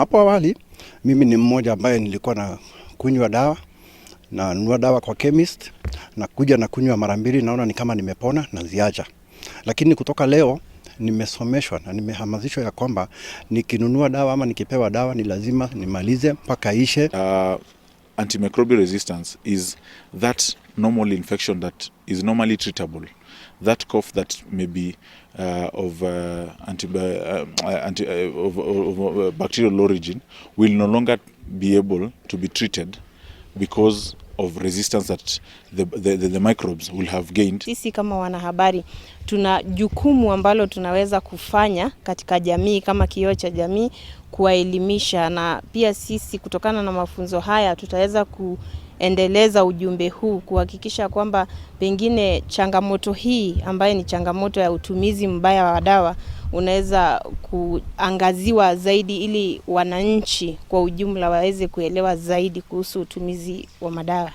Hapo awali mimi ni mmoja ambaye nilikuwa na kunywa dawa, nanunua dawa kwa chemist na kuja na kunywa mara mbili, naona ni kama nimepona naziacha. Lakini kutoka leo nimesomeshwa na nimehamasishwa ya kwamba nikinunua dawa ama nikipewa dawa ni lazima nimalize mpaka ishe. Antimicrobial resistance is that normal infection that is normally treatable. That cough that may be of, anti, of bacterial origin will no longer be able to be treated because of resistance that the microbes will have gained. Sisi kama wanahabari tuna jukumu ambalo tunaweza kufanya katika jamii kama kioo cha jamii, kuwaelimisha, na pia sisi kutokana na mafunzo haya tutaweza kuendeleza ujumbe huu, kuhakikisha kwamba pengine changamoto hii ambayo ni changamoto ya utumizi mbaya wa dawa unaweza kuangaziwa zaidi, ili wananchi kwa ujumla waweze kuelewa zaidi kuhusu utumizi wa madawa.